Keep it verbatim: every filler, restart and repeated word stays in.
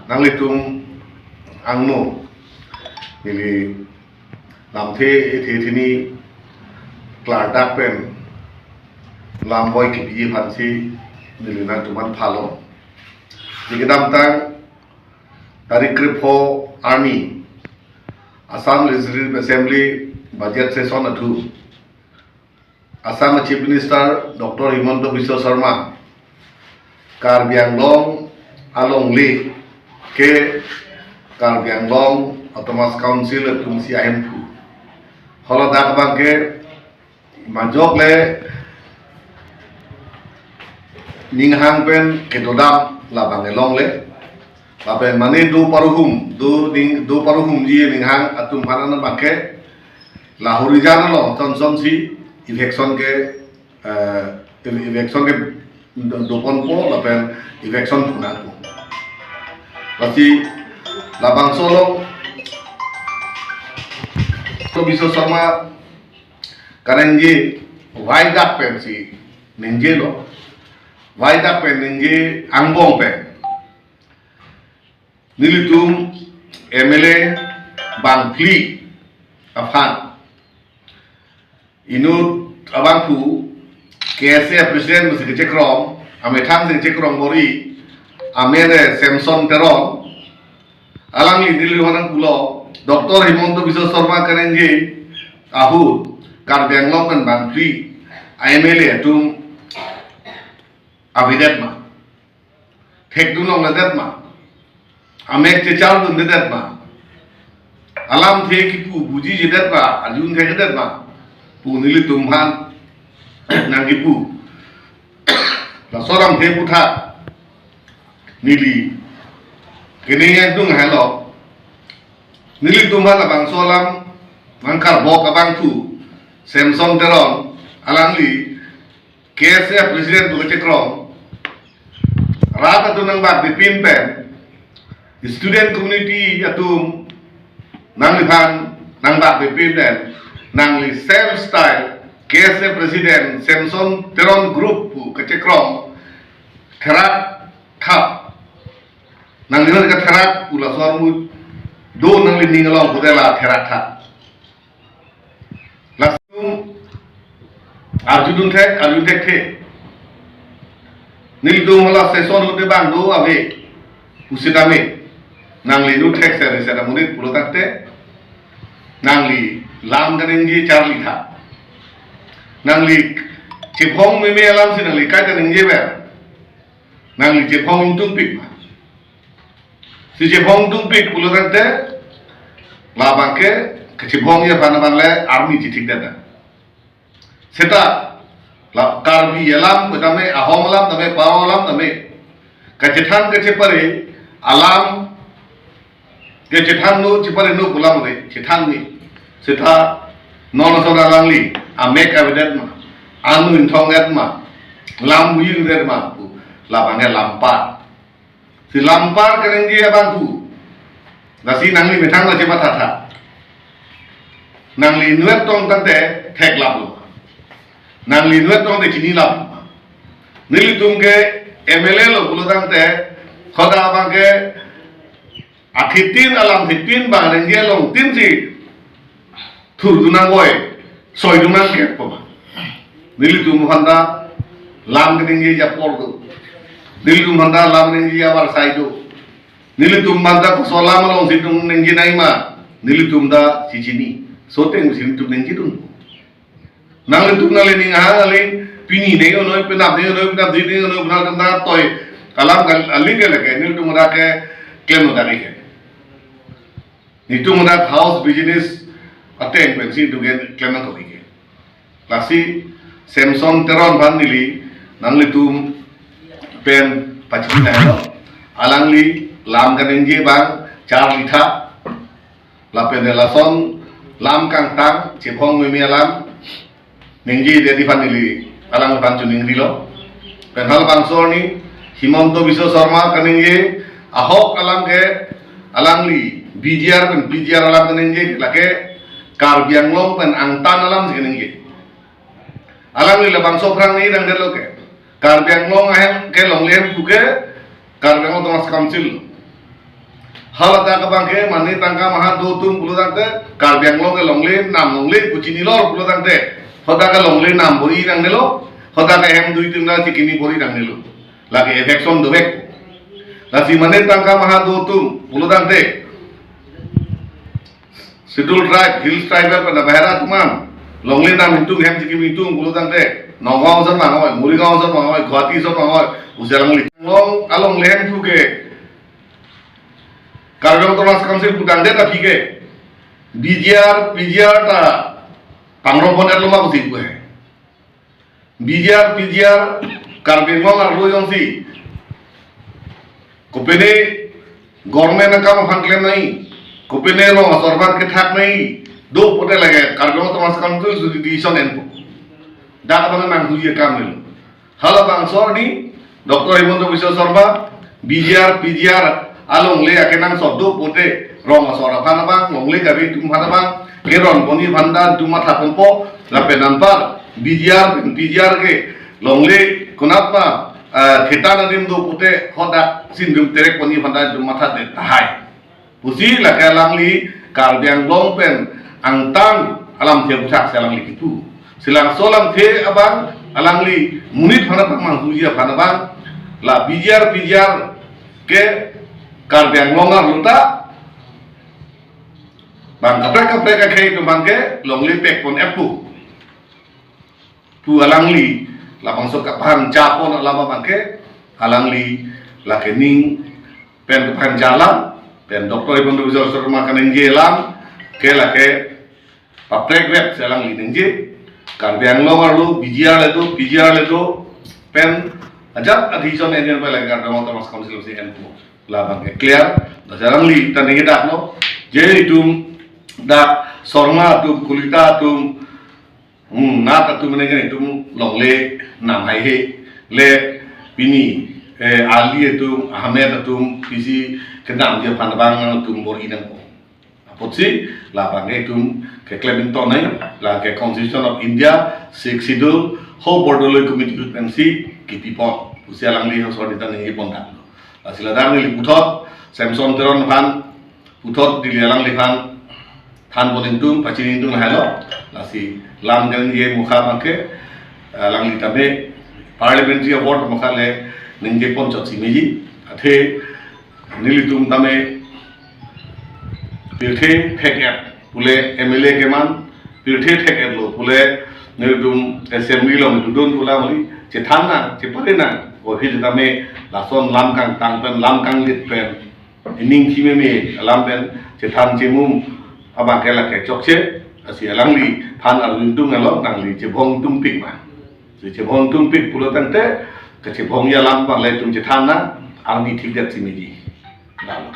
Nanglitum angno neli lamthe ethe thini klardak pen lam boi kipi aphansi neli nangtumphan phalo. Neli kedamtang tarik krepho arni Assam Legislative Assembly budget session atum Assam Chief Minister Doctor Himanta Biswa Sarma Karbi Anglong alongle ke Karbi Anglong Autonomous Council atumsi ahemphu. Haladak abangke majok le ninghang pen kedodam labang alongle. Lapen mane do paruhum, do ning, do paruhumji ninghang atum aphan abangke la horijan along chonchonsi eviction ke, eh, eviction ke do, doponpo lapen eviction punangpo. Lasi labangso along Biswa Sarma kaningje waidak pensi ningjelo, waidak pen ningje angbong pen nelitum M L A bangphli aphan inut abangphu K S A President pusi kechekrom, amethang si kechekrom bor-i, amen ke Samson Teron, alangli neli honang pulo, Doctor Himanta Biswa Sarma kaningje ahut Karbi Anglong pen bangphli M L A atum avedet ma, thekdun longledet ma, amek chechardundedet ma, alamthe kipu bujijedet ma, arjun thekjedet ma pu nelitum aphan nangkipu. Laso alamthe aputhak neli kening adung helo. Nelitum aphan labangso alam nangkarbok abangphu Samson Teron, alangli K S A President pu kechekrom, rat atum nangbak bipin pen, student community atum nangliphan nangbak bipin pen, nangli self style K S A President Samson Teron Group pu kechekrom therak thap. Nangliphan katherak pu laso armu do nanglining along pute la therak thap. Laso arjudun thek, arjun thekthe. Nelitum hala session ahut abang do ave pusitame, nangli nu thekser riser amonit pulo tangte, nangli lam kaningje charli tha. Nangli chephong meme alamsi nangli kaita ningjever. Nangli chephong ingtungpik ma? Si chephong ingtungpik pulo tangte, labangke kachephongji aphan abang le army chithikdet na. Seta la Karbi alam tame, Ahom alam tame, Paro alam tame, kachethan kachepare alam, kachethan nu chepare nu pu alam ave, chethan ni. Seta non ason alangli amek avedet ma, anu ingthongdet ma, lam bujingdet ma pu labangke lampar. Si lampar kaningje abangphu, lasi nangli methang la chemathatha. Nangli inutvet tong tangte theklaplo. Nangli inutvet tong te chinilap. Nelitum ke M L A lo pulo tangte, hadak abangke athitin alamthitin bang ningje along tin si thurdun nangboi, soidun nangkep pu ma? Nelitum aphanta lam kaningje apor do. Nelitum aphanta lam kaningje avarsai do. Nelitum aphanta koson alam alongsi itum ningje nangji ma? Nelitum ta si chini. Soteng si itum ningjedun. Nanglitum nangli ning ahang aling pini neng onoi, penap neng onoi, penap di neng onoi, penap tanda toi. Kalam kal-, aling ke lake, nelitum dak ke klem dak ke. Nelitum dak house business ateng pensi itum ke klem nangkok ke. Lasi Samson Teron aphan neli nanglitum pen pachini nanglo. Alangli lam kaningje abang charli tha. Lapen lason lam kangtang, chephong meme alam ningjedet aphan neli alangphan choningrilo. Pen halabangso arni Himanta Biswa Sarma kaningje ahok alam ke alangli B G R pen P G R alam kaningje lake Karbi Anglong pen angtan alamsi kaningje. Alangli labangso aphrang ni nangdetlo ke. Karbi Anglong ahem ke longle ahem pu ke Karbi Anglong Autonomous Council lo. Haladak abangke mane tangka maha do atum pulo tangte, Karbi Anglong ke longle nam longle pu chinilo pulo tangte, hadak ke longle nam bor-i nangnelo, hadak ke hem dui tin ra chikini bor-i nangnelo. Lake eviction dovek. Lasi mane tangka maha do atum pulo tangte, Scheduled Tribe, Hills Tribal pen bahera atum an longle nam ingtung hem chikimi ingtung pulo tangte, Nagaon ason vang oi, Morigaon ason vang oi, Guwahati ason vang oi, pusi alangli. Long alongle hemphu ke Karbi Anglong Autonomous Council pu tangdet aphi ke B G R, P G R ta pangrum pon-etlo ma pusi pu he. B G R, P G R, Karbi Anglong arlo jongsi kopine government akam aphan klem nangji, kopine rong asor aphan kethak nangji, do pote lake Karbi Anglong Autonomous Council si decision enpo. Dak abang nanghuji akam lo. Halabangso arni Doctor Himanta Biswa Sarma, B G R, P G R alongle akenangsot do pote rong asor aphan abang, longle Karbi atum aphan abang keron ponji aphan ta itum matha ponpo, lapen anpar B G R pen P G R ke longle konat ma, eh, theta adim do pote hadak si itum terek ponji aphan ta itum mathadet tahai. Pusi lake alangli Karbi Anglong pen angtan alamthe aputhak si alangli kipu. Si labangso alamthe abang alangli monit aphan abang manghuji aphan abang, la B G R, P G R ke Karbi Anglong arlo ta bang kaprek kaprek akhei atum abangke longle pek pon-etpo pu alangli, labangso kaphan japon alam abangke alangli lake ning pen kaphan ja alam, pen Doctor Himanta Biswa Sarma kaningje alam ke lake paprek vet si alangli ningje. Karbi Anglong arlo B G R le do, P G R le do, pen ajat a-decision enjen pen lake Karbi Anglong Autonomous Council si enpo. Labangke clear. Lasi alangli ta ningje daklo, je itum dak Sarma atum, Kalita atum, hmm, Nath atum ningje itum longle nam haihe, le pini, eh, Ali atum, Ahmed atum, pisi kenamji aphan abang nangtum bor-i nangpo. Apotsi labangke itum keklem ington nangji, lake Constitution of India, Sixth Schedule, ho Border Law Committee ahut pensi kipipon pusi alangli hosor dita ningje pon daklo. Lasi ladak neli puthot Samson Teron aphan, puthot dili alangliphan than pon ingtung, pachini ingtung lahailo. Lasi lam kaningje mukha abangke, alangli tame parliamentary award mukha le ningje pon chotsi meji. Athe nelitum tame pirthe thek-et pule M L A keman, pirthe thek-etlo pule nelitum assembly along dodun pula mali chethan nang, chepare nang. Ko hi tame lason lam kangtang pen, lam kanglit pen, ining thimeme alam pen chethan chemum abangke lake chokche. Lasi alangliphan arju ingtung alo, nangli chevong tungpik ma. Si chevong tungpik pulo tangte, kachevongji alam abang le itum chethan nang, arni thikdet si meji. Lalo.